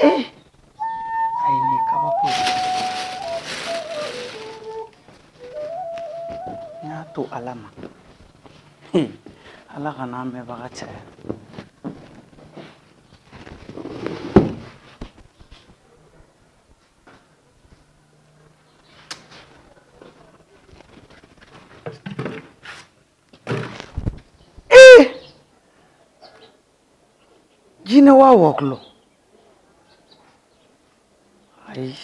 Ayi, nin ye kabako ye. N y'a to Ala ma. Ala kana an mɛnbaga caya. Jinɛ wa wɔkulɔ. Ayi,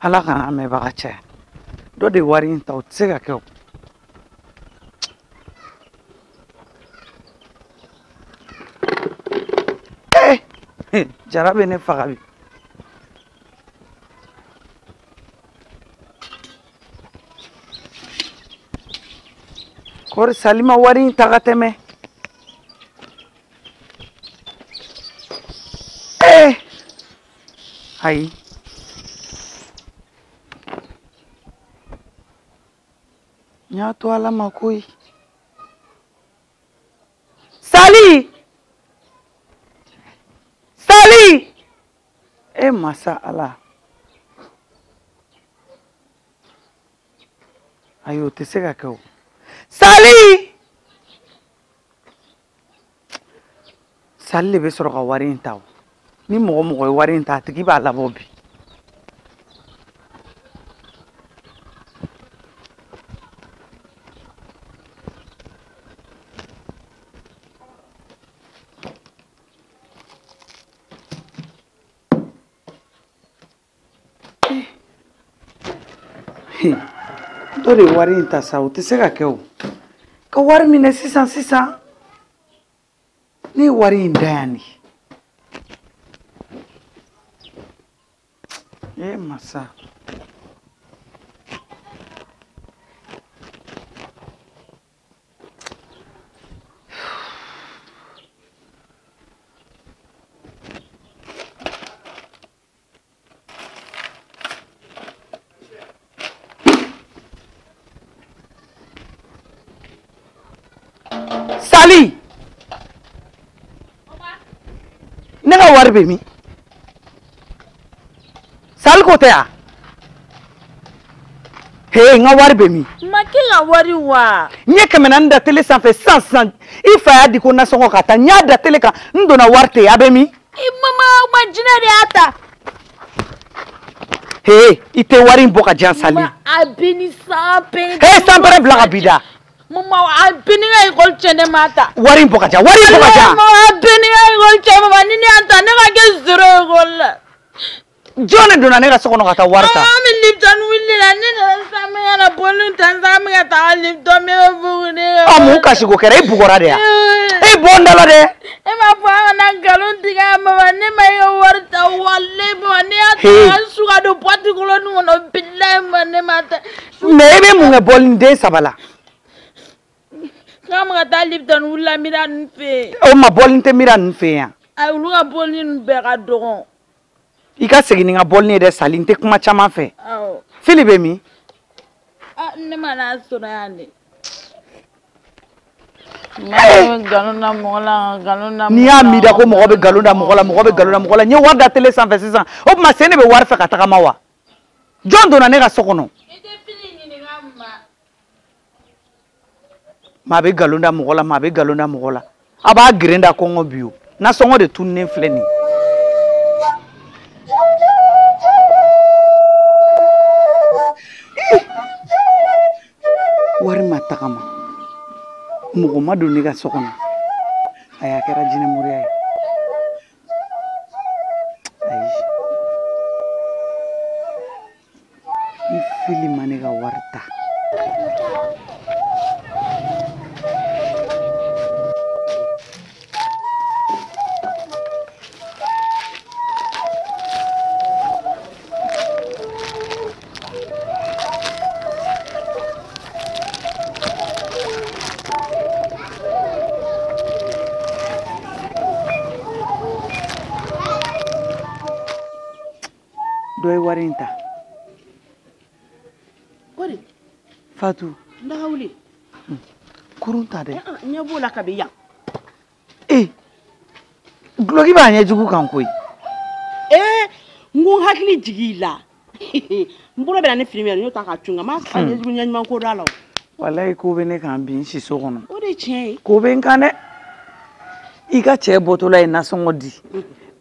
Ala kana an mɛnbaga caya. Dɔ de wari in ta, o tɛ se ka kɛ o. Jara bɛ ne faga bi. Kɔri Sali ma wari in ta ka tɛmɛ. Ayi, n y'a to Ala ma koyi. Sali! Sali! E masa Ala. Ayi, o tɛ se ka kɛ o. Sali! Sali de bɛ sɔrɔ ka wari in ta o. Ni mɔgɔ mɔgɔ ye wari in ta, a tigi b'a labɔ bi. Dɔ de ye wari in ta sa, o tɛ se ka kɛ o. Ka wari minɛ sisan sisan. Ne ye wari in da yan de. E masa. Sali! Ne ka wari bɛ min? Sali ko tɛ yan? He, n ka wari bɛ min? Ma k'i ka wari wa? N ye 400 da tele sanfɛ sisan sisan. I fa y'a di ko nasɔngɔ ka taa. N y'a da tele kan, n donna wari tɛ yen. A bɛ min? I mama, ma jinɛ de y'a ta. He, i tɛ wari in bɔ ka di yan Sali. Ma a bɛ ni san pɛrɛn. He, san pɛrɛn bila ka b'i da. Mama, a bɛ ni ka ekɔli cɛ, ne m'a ta. Wari in bɔ ka di yan, wari in bɔ ka di yan. Mama, a bɛ ni ka ekɔli cɛ, mama, ni ne y'a ta, ne ka kɛ zéro ekɔli la. Jɔn de donna ne ka so kɔnɔ ka taa wari ta? An bɛ Lipton wuli la, ne nana sisan, n bɛ ka na bɔlini ta sisan, an bɛ ka taa Lipton, n bɛ bugu ne ka. Ɔ, mun kasi ko kɛra? E bugɔra de yan? E bɔ n da la dɛ. E m'a fɔ an kana nkalon tigɛ mama, ne ma e ka wari ta walayi mama, ne y'a ta ka su ka don boîte kɔnɔ kɔnɔ, bilayi mama, ne m'a ta. Mais e bɛ mun kɛ bɔlini den saba la? K'an bɛ ka taa Lipton wuli la Mira ninnu fɛ yen. O ma bɔlini tɛ Mira ninnu fɛ yan. Ayi, olu ka bɔlini ninnu bɛɛ ka dɔgɔn. I ka segin ni n ka bɔlini ye dɛ Sali, n tɛ kuma caman fɛ. Awɔ. Fili bɛ min? Ne ma n'a sɔrɔ yan de. N'i y'a mi da ko mɔgɔ bɛ nkalon da mɔgɔ la, mɔgɔ bɛ nkalon da mɔgɔ la. N ye wari da tele sanfɛ sisan, o tuma sen de bɛ wari fɛ ka tagama wa? Jɔn donna ne ka so kɔnɔ? I tɛ Fili ɲininka ma. Maa bɛ nkalon da mɔgɔ la, maa bɛ nkalon da mɔgɔ la. A b'a geren da kɔngɔ bi o. Nasɔngɔ de tununnen filɛ nin ye. Wari ma tagama, mɔgɔ ma don ne ka so kɔnɔ. Ayi, a kɛra jinɛmoriya ye. Ayi, ni Fili ma ne ka wari ta. Dɔ ye wari in ta. Kori. Fatou. N daga wuli. Kurun ta dɛ. Ɲɛ b'o la kabi yan. Ee, Duloki b'a ɲɛjugu kan koyi. Ee n ko n hakili jigin i la. N bolo bɛ na ni fini min ye n y'o ta k'a cun n kan n m'a ɲɛjugu ɲɛɲuman ko d'a la o. Walayi ko bɛ ne kan bi n si so kɔnɔ. O de ye tiɲɛ ye. Ko bɛ n kan dɛ. I ka cɛ bɔtɔla ye nasɔngɔ di.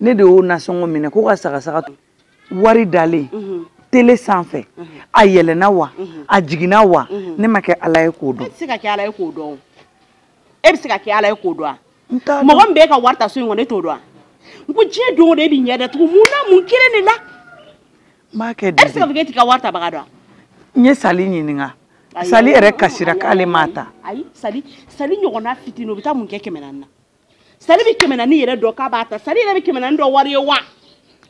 Ne de y'o nasɔngɔ minɛ ko ka sagasaga wari dalen. Télé sanfɛ. A yɛlɛnna wa? A jiginna wa? Ne ma kɛ Ala ye k'o dɔn. E tɛ se ka kɛ Ala ye k'o dɔn. E bɛ se ka kɛ Ala ye k'o dɔn wa? Mɔgɔ min b'e ka wari ta so in kɔnɔ e t'o dɔn wa? N ko diɲɛ don o don e b'i ɲɛ datugu mun na mun kelen de la? N b'a kɛ di. E bɛ se k'a fɔ k'e t'i ka wari tabaga dɔn wa? N ye Sali ɲininka. Sali yɛrɛ kasira k'ale m'a ta. Ayi Sali Sali ɲɔgɔnna fitinin o bɛ taa mun kɛ 400 na? Sali bɛ 400 yɛrɛ dɔn k'a b'a ta. Sali yɛrɛ bɛ 400 dɔn wari ye wa?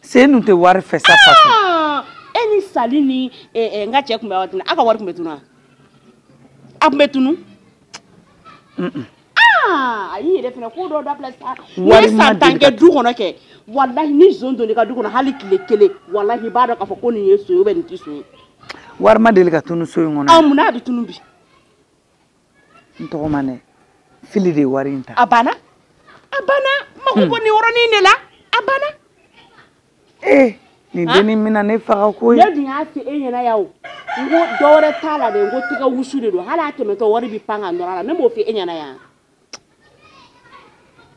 Sen dun tɛ wari fɛ sa Fatou. E ni Sali ni n ka cɛ tun bɛ waati min na, aw ka wari tun bɛ tunun wa? A tun bɛ tunun? Ayi yɛrɛ fana ko dɔw dabila sa. N'i ye san 10 kɛ du kɔnɔ kɛ, walahi ni zon donna i ka du kɔnɔ hali tile kelen, walahi i b'a dɔn k'a fɔ ko nin ye son ye ou bien nin tɛ son ye. Wari ma deli ka tunun so in kɔnɔ. Munna a bɛ tunun bi? N tɔgɔ ma nɛ. Fili de ye wari in ta. A banna. A banna. N mako bɔ nin yɔrɔnin de la. A banna. Ee nin dennin bɛna ne faga koyi. Ne dun y'a fɔ e ɲɛna yan o. N ko dɔ wɛrɛ t'a la dɛ, n ko tɛgɛ wusu de don. Hali a tɛmɛtɔ wari bɛ pan ka nɔrɔ a la. Ne m'o fɔ e ɲɛna yan.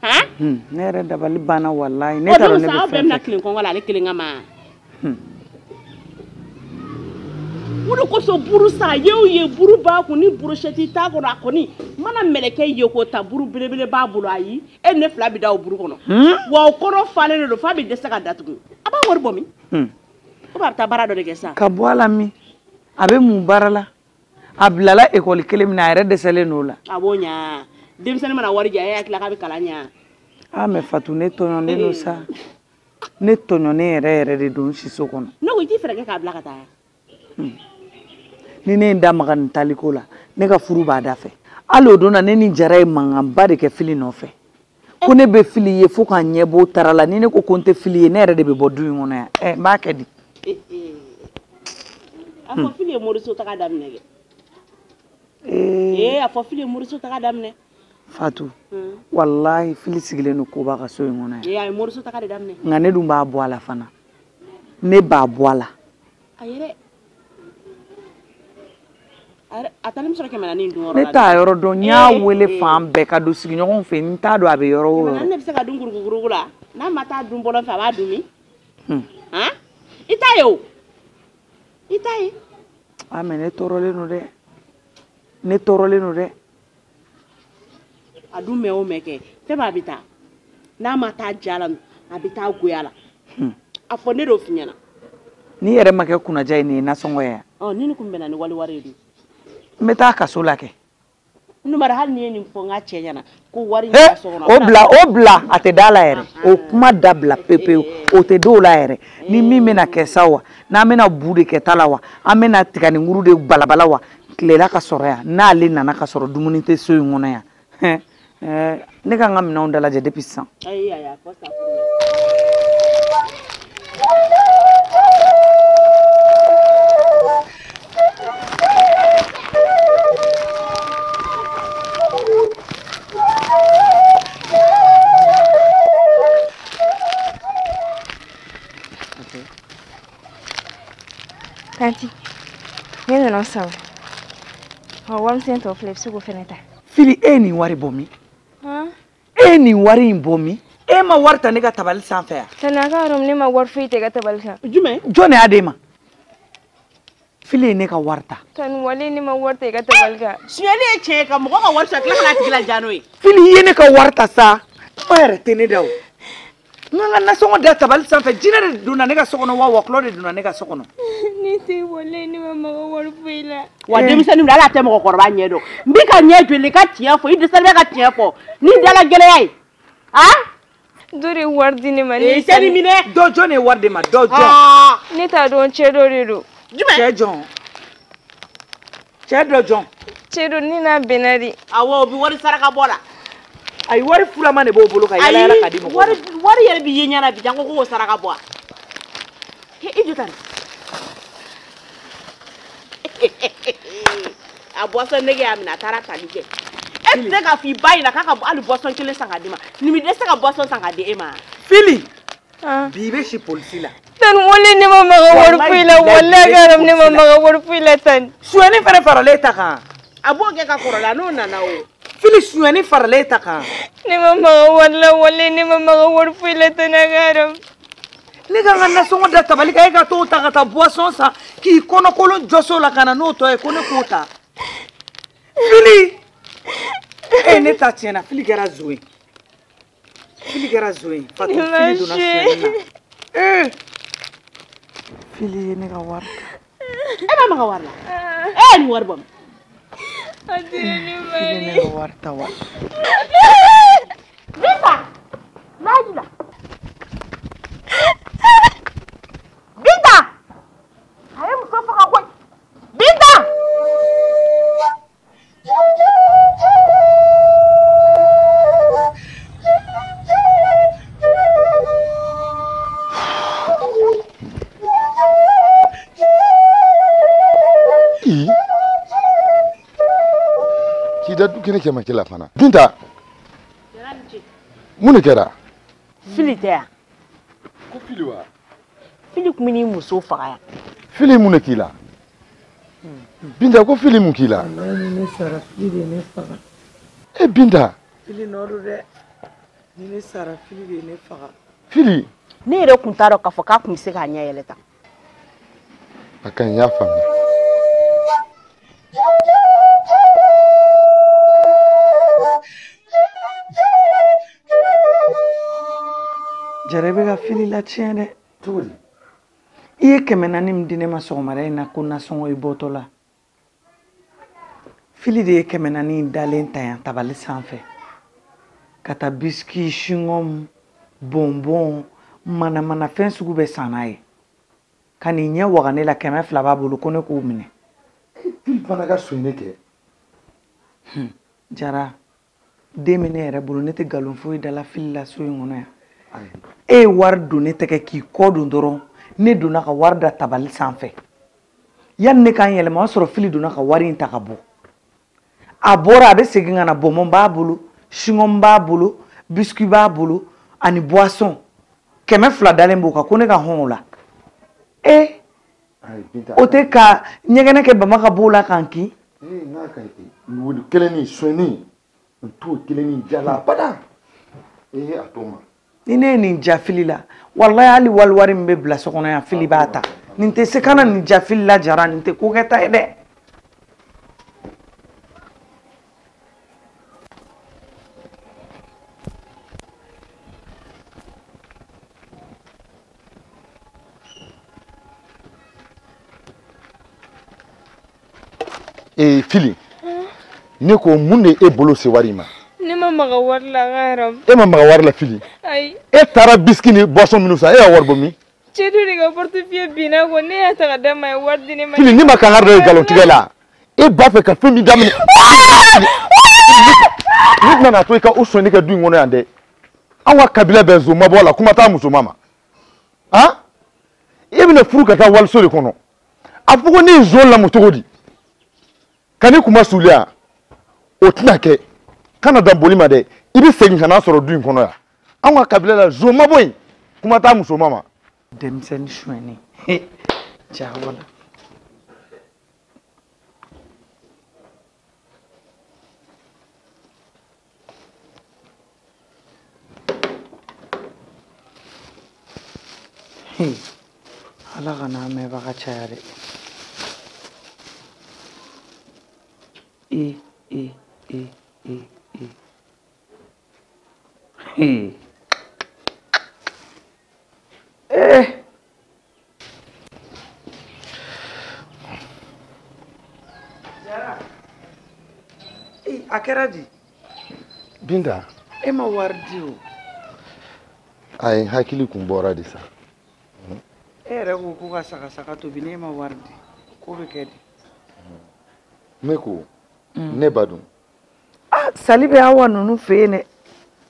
Han? Ne yɛrɛ dabali banna walayi. Ne t'a dɔn ne bɛ fɛn fɛn. Aw bɛɛ bɛna tilen kɔngɔ la ale kelen kama. O de kosɔn buru san ye o ye buru b'a kun ni brochette t'a kɔnɔ a kɔni mana mɛlɛkɛ ye k'o ta buru belebele b'a bolo ayi e ne fila bɛ da o buru kɔnɔ. Wa o kɔnɔ falen de don f'a bɛ dɛsɛ ka datugu. A b'a wari bɔ min? O b'a bɛ taa baara dɔ de kɛ sisan. Ka bɔ a la min? A bɛ mun baara la? A bilala ekɔli kelen min na a yɛrɛ dɛsɛlen don o la. A b'o ɲa. Denmisɛnnin mana wari di a ye hakili la k'a bɛ kalan ɲa. Ah mais Fatou ne tɔɲɔnen don sa. Ne tɔɲɔnen yɛrɛ yɛrɛ de don n si so kɔnɔ. Ne ko i t'i fɛɛrɛ kɛ k'a bila ka taa. Ni ne ye n da maga nin taliko la ne ka furu b'a da fɛ. Hali o don na ne ni Jara ye mankanba de kɛ Fili nɔfɛ. Ko ne bɛ Fili ye fo k'a ɲɛ b'o tara la ni ne ko ko n tɛ Fili ye ne yɛrɛ de bɛ bɔ du in kɔnɔ yan. Ɛ n b'a kɛ di? A fɔ Fili ye moriso taga daminɛ kɛ. Ee a fɔ Fili ye moriso taga daminɛ. Fatou walahi Fili sigilen don koba ka so in kɔnɔ yan. Ee a ye moriso taga de daminɛ. Nka ne dun b'a bɔ a la fana. Ne b'a bɔ a la. A yɛrɛ. A taalen bɛ sɔrɔ 400 in dun yɔrɔ la. Ne t'a yɔrɔ dɔn n y'a wele fan bɛɛ ka don sigiɲɔgɔnw fɛ n t'a dɔn a bɛ yɔrɔ o yɔrɔ. 400 de bɛ se ka dun kurukukuruku la n'a ma taa dun bɔlɔn fɛ a b'a dun min? Han? I t'a ye o. I t'a ye. Ah mais ne tɔɔrɔlen don dɛ. Ne tɔɔrɔlen don dɛ. A dun mɛn o mɛn kɛ fɛn b'a bɛ taa n'a ma taa ja la a bɛ taa goya la. A fɔ ne d'o f'i ɲɛna. N'i yɛrɛ ma kɛ kunnaja ye nin ye nasɔngɔ ye wa? Ni nin kun bɛnna ni wali wari ye dun. N bɛ taa kaso la kɛ. Numara hali n'i ye nin fɔ n ka cɛ ɲɛna ko wari in ka so kɔnɔ. O bila a tɛ da la yɛrɛ. O kuma dabila pewu o tɛ dɔw la yɛrɛ. Ni min bɛna kɛ sa wa n'an bɛna bu de kɛ ta la wa an bɛna tiganikuru de balabala wa tilela ka sɔrɔ yan n'ale nana ka sɔrɔ dumuni tɛ so in kɔnɔ yan. Ne ka n ka minɛnw dalajɛ depuis sisan. Ayi ayi a fɔ sa. Tanti, ne nana san. Ɔ warimisɛn tɔ filɛ i bɛ se k'o fɛnɛ ta. Fili e ye nin wari bɔ min? E ye nin wari in bɔ min? E ma wari ta ne ka tabali sanfɛ yan? Tani a ka yɔrɔ ne ma wari foyi ta i ka tabali kan. Jumɛn? Jɔn de y'a d'e ma? Fili ye ne ka wari ta. Tani wale ne ma wari ta i ka tabali kan. Suɲɛli ye tiɲɛ ye ka mɔgɔ ka wari ta tila ka n'a tigi laja n'o ye. Fili i ye ne ka wari ta sa. Kuma yɛrɛ tɛ ne da o. N ka nasɔngɔ da tabali sanfɛ jinɛ de donna ne ka so kɔnɔ wa wɔkulɔ de donna ne ka so kɔnɔ. Ne tɛ wale ne ma mago wari foyi la. Wa denmisɛnnin hali a tɛ mɔgɔkɔrɔba ɲɛ dɔn. N bɛ ka ɲɛ joli ka tiɲɛ fɔ i dɛsɛlen bɛ ka tiɲɛ fɔ ni dala gɛlɛya ye. Han? Dɔ de ye wari di ne ma. Ee sani minɛ. Dɔ jɔn de ye wari di ma dɔ jɔn. Ne t'a dɔn cɛ dɔ de don. Jumɛn? Cɛ jɔn. Cɛ dɔ jɔn. Cɛ dɔ ne n'a bɛnna de. Awɔ o bɛ wari saraka bɔ la. Ayi wari fulama de b'o bolo ka yala yala ka di mɔgɔw ma. Wari yɛrɛ b'i ye ɲɛna bi janko k'o saraka bɔ wa. I jɔ tan. A boisson nege y'a minɛ a taara tali kɛ. E tɛ se k'a fɔ i ba ɲɛna k'a ka hali boisson kelen san k'a d'i ma. Nin bɛ dɛsɛ ka boisson san k'a di e ma. Fili. Bi i bɛ si polisi la. Tan wale ne ma maga wari foyi la, walahi haram ne ma maga wari foyi la tan. Suyɛni fana faralen ta kan. A b'o kɛ ka kɔrɔ la n'o nana o. Fili suyɛni faralen ta kan. Ne ma maga wari la, walahi ne ma maga wari foyi la tan haram. Ne ka n ka nasɔngɔ da tabali kan, e ka t'o ta ka taa boisson san k'i kɔnɔkolon jɔs'o la ka na n'o tɔ ye ko ne k'o ta. Fili. E ne ta tiɲɛna, Fili kɛra zon ye. Fili kɛra zon ye. Fatou Fili donna suyɛni na. Ee. Fili ye ne ka wari ta. E ma maga wari la. E ye nin wari bɔ min? A dira ne ma. Fili ye ne ka wari ta wa. Binta! Layi la. Binta! A ye muso faga koyi. Binta! K'i da du kɛnɛ cɛmancɛ la fana. Binta, mun de kɛra? Fili tɛ yan. Ko Fili wa? Fili tun bɛ n'i muso faga yan. Fili mun de k'i la? Binta ko Fili mun k'i la? Walahi ni ne sara Fili de ye ne faga. E Binta. Fili nɔ don dɛ. Ni ne sara Fili de ye ne faga. Fili. Ne yɛrɛ tun t'a dɔn k'a fɔ k'a tun bɛ se k'a ɲɛ yɛlɛ tan. A ka ɲi, n y'a faamuya. Jara i bɛ ka Fili latiɲɛ dɛ. Cogo di? I ye 400 min di ne ma sɔgɔmada in na ko nasɔngɔ i bɔtɔ la. Fili de ye 400 in dalen ta yan tabali sanfɛ. Ka taa biscuit, chewing-gum, bonbon, manamanafɛn sugu bɛɛ san n'a ye. Ka n'i ɲɛ waga ne la 200 b'a bolo ko ne k'o minɛ. Fili fana ka sonyɛni kɛ. Jara, den bɛ ne yɛrɛ bolo, ne tɛ nkalon foyi da la Fili la so in kɔnɔ yan. E ye wari don ne tɛgɛ k'i kɔ don dɔrɔn, ne donna ka wari da tabali sanfɛ. Yanni ne k'an yɛlɛma, o y'a sɔrɔ Fili donna ka wari in ta ka bɔ. A bɔra a bɛ segin ka na, bonbon b'a bolo, chewing-gum b'a bolo, biscuit b'a bolo, ani boisson. 200 dalen b'o kan ko ne ka hɔn o la. E o tɛ ka ɲɛgɛnɛ kɛ bama ka b'o la k'an kin. Ee n'a ka ɲi ten, wulu kelen ni sonyɛni, n t'o kelen ni jala abada. Ee a t'o ma. Ni ne ye nin ja Fili la, walahi hali wali min bɛ bila so kɔnɔ yan Fili b'a ta. Nin tɛ se ka na nin ja Fili la Jara, nin tɛ ko kɛta ye dɛ. Ee Fili, ne ko mun de e bolo se wari ma? Ne ma maga wari la haram. E ma maga wari la Fili? Ayi. E taara biscuit ni boisson minnu san, e y'a wari bɔ min? Cɛ dɔ de ka portefeuille binna ko ne y'a ta ka d'a ma, a ye wari di ne ma. Fili, ne ma kankari da ye nkalontigɛ la. E b'a fɛ ka fɛn min daminɛ. Ne tɛna n'a to i ka o sonyɛni kɛ du in kɔnɔ yan dɛ. Anw ka kabila bɛɛ zon ma bɔ a la, kuma t'a musoma ma. Han? E bɛna furu ka taa waliso de kɔnɔ. A fɔ ko ne ye zon lamɔ cogo di? Ka ne kuma suliya, o tɛna kɛ. Kana dan boli ma dɛ, i bɛ segin ka n'a sɔrɔ du in kɔnɔ yan. Anw ka kabila la zon ma bɔ yen, kuma t'a musoma ma. Denmisɛnnin sonyɛni, ja wala. Ala ka n'a mɛnbaga caya dɛ. E e e e e. Hey. Eh. Jara. Eh, a kɛra di? Binta. E ma wari di o. Ayi, hakili kun bɔra de sa. E yɛrɛ ko ko ka saga saga tobi, ne ma wari di. Ko bɛ kɛ di? Ne ko, ne ba dun. Ah, sali bɛ Awa ninnu fɛ yen dɛ.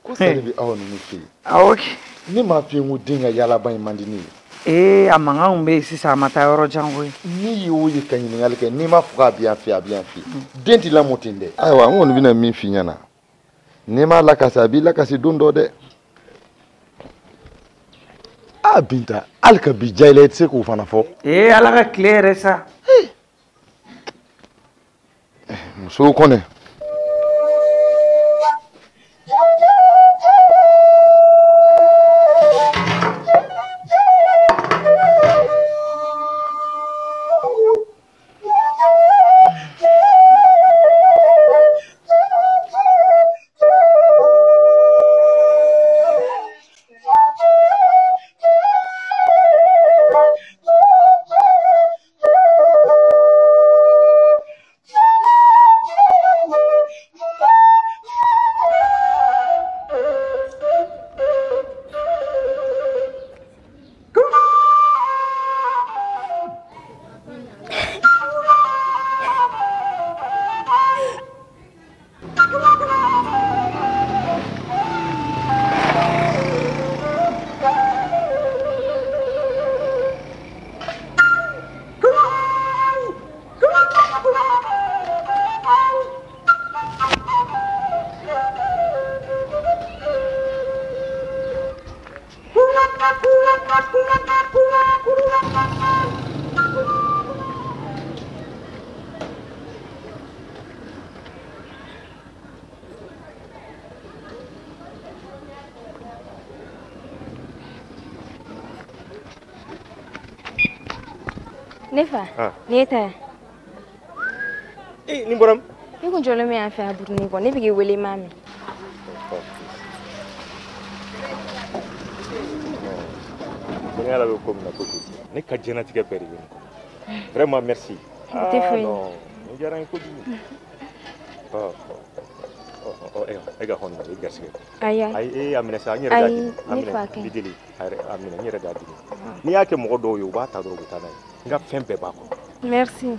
Ko sali bɛ Awa ninnu fɛ yen. Awɔ kɛ. Ne m'a f'i ye ko den ka yaalaba in man di ne ye. Ee, a mankan kun bɛ yen sisan, a ma taa yɔrɔ jan koyi. N'i y'o ye ka ɲininkali kɛ, n'i m'a fɔ k'a bɛ yan fɛ, a bɛ yan fɛ. Den t'i lamɔ ten dɛ. Ayiwa, n kɔni bɛna min f'i ɲɛna. N'i m'a lakasi, a b'i lakasi don dɔ dɛ. Ah Binta, hali ka bi diya i la i tɛ se k'o fana fɔ. Ee Ala ka tile yɛrɛ sa. Musow kɔni. Ne fa, ne ta. Eh, nin bɔra min? Ne kun jɔlen bɛ yan fɛ a buruni kɔ, ne bɛ k'i wele i m'a mɛn. Ko ne Ala bɛ ko min na ko ten. Ne ka diɲɛlatigɛ bɛɛ de bɛ nin kɔnɔ. Vraiment merci. O tɛ foyi ye. Non, nin diyara n ye kojugu. Ɔ ɔ e ka hɔn i garisɛgɛ. Ayi. Ayi, e a minɛ sa, n yɛrɛ d'a di. Ayi, ne fa ka ɲi. A minɛ, n b'i deli. A minɛ, n yɛrɛ d'a di. N'i y'a kɛ mɔgɔ dɔw ye, u b'a ta dɔrɔn u bɛ taa n'a ye. N ka fɛn bɛɛ b'a kɔnɔ. Merci.